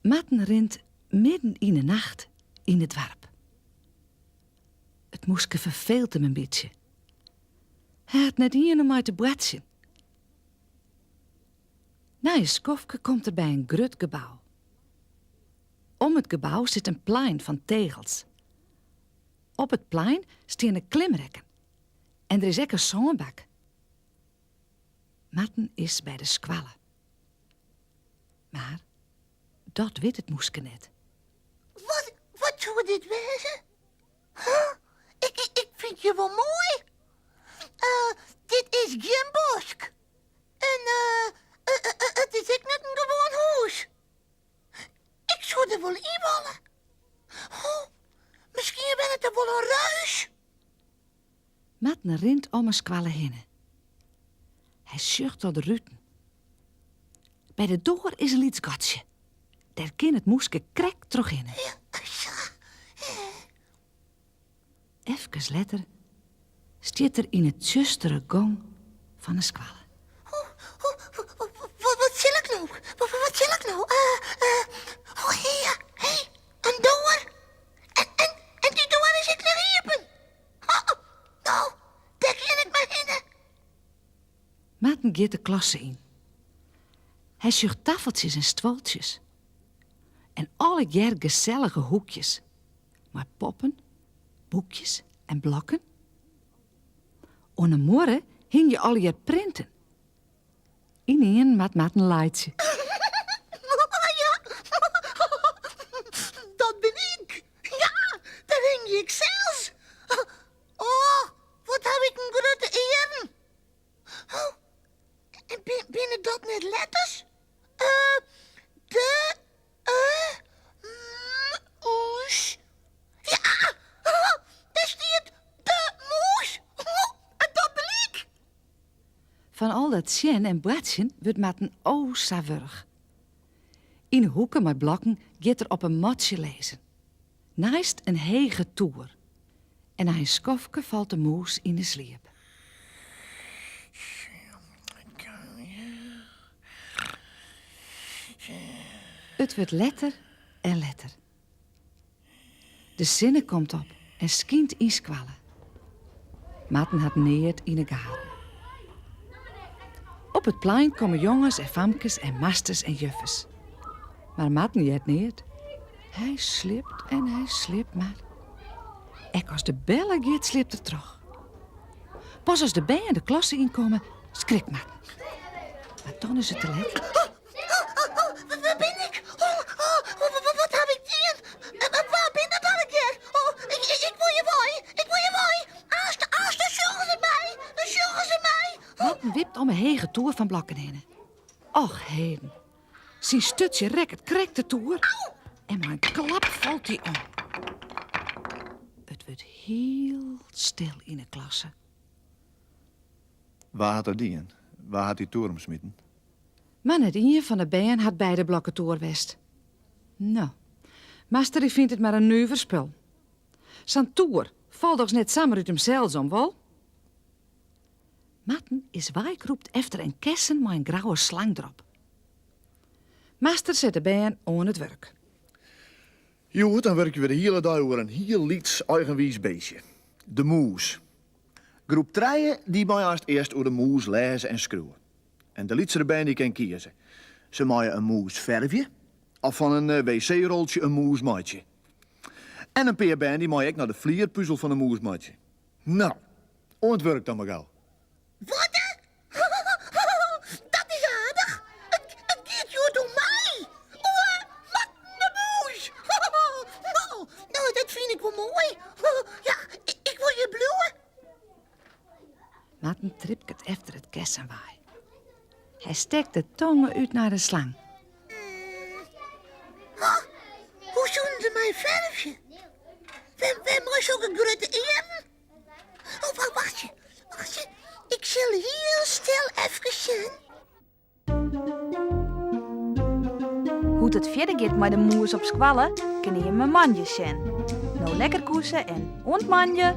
Marten rint midden yn 'e nacht yn it doarp. It mûske ferfeelt him in bytsje. Hy hat net ien om mei te boartsjen. Nei in skoftke komt er by in grut gebou. Om it gebou sit in plein fan tegels. Op it plein steane klimrekken en der is ek in sânbak. Marten is by de skoalle. Mar dat wit it mûske net. Wat, wat soe dit wêze? Huh? Ik, ik, ik fyn it hjir wol moai. Uh, dit is gjin bosk. En uh, it is ek net in gewoan hûs. Ik soe der wol yn wolle. Oh, miskien wennet der wol in reus. Marten rint om 'e skoalle hinne. Hy sjocht troch de ruten. By de doar is in lyts gatsje. Dêr kin it mûske krekt trochhinne. Efkes letter stiet er yn 'e tsjustere gong fan 'e skoalle. Wat sil ik no? Wat sil ik no? Oh, hea, hé, in doar. En dy doar is ek noch iepen. No, dêr kin ik mar hinne. Marten giet de klasse yn. Hy sjocht taffeltsjes en stuoltsjes. En allegear gesellige hoekjes. Mei poppen, boekjes en blokken. Oan 'e muorre hingje allegear printen. Ynienen moat Marten laitsje. Ja, dat bin ik. Ja, dêr hingje ik sels. Oh, wat haw ik in grutte earen. Oh, en binne dat net letters? Uh, de, e, m, oes. Ja, dêr stiet de mûs. En dat bin ik. Fan al dat sjen en boartsjen wurdt Marten o sa wurch. Yn 'e hoeke mei blokken giet er op in matsje lizzen. Neist in hege toer. En nei in skoftke falt de mûs yn 'e sliep. It wurdt letter en letter. De sinne komt op en skynt yn skoalle. Marten hat neat yn 'e gaten. Op it plein komme jonges en famkes en masters en juffers. Mar Marten heart neat. Hy sliept en hy sliept mar. Ek as de belle giet, sliept er troch. Pas as de bern de klasse ynkomme, skrikt Marten. Mar dan is it te let. Wêr bin ik? Wat haw ik dien? Wa bin dat allegear? Ik wol hjir wei! Ik wol hjir wei! Aanst, aanst sjogge se my! Dan sjogge se my! Marten wipt om 'e hege toer fan blokken hinne. Och heden. Syn sturtsje rekket krekt de toer en mei in klap falt hy om. It wurdt hiel stil yn 'e klasse. Wa hat dat dien? Wa hat dy toer omsmiten? Mar net ien fan de bern hat by de blokketoer west. No, master dy fynt it mar in nuver spul. Sa'n toer falt dochs net samar út himsels om, wol? Marten is weikrûpt efter in kessen mei in grauwe slang derop. Master set de bern oan it wurk. Hjoed dan wurkje we de hiele dei oer in hiel lyts eigenwiis beestje, de mûs. Groep trije dy mei aanst earst oer de mûs lêze en skriuwe. En de lytsere bern dy kin kieze. Se meie in mûs fervje of fan in wc-roltsje in mûs meitsje. En in pear bern dy meie ek noch de flierpuzel fan de mûs meitsje. No, oan it wurk dan mar gau. Wat? Dat is aardich. It giet hjoed om my. Oer Marten de Mûs. No, no, dat fyn ik wol moai. Ja, ik wol hjir bliuwe. Marten tripket efter it kessen wei. Hy stekt de tonge út nei de slang. Hoe soenen se my fervje? Wêr mei sokke grutte earen? Oh, wacht, wachtsje, wachtsje. Ik sil hiel stil efkes sjen. Hoe't it fierder giet mei de mûs op skoalle, kinne jimme moandei sjen. No lekker koese en oant moandei!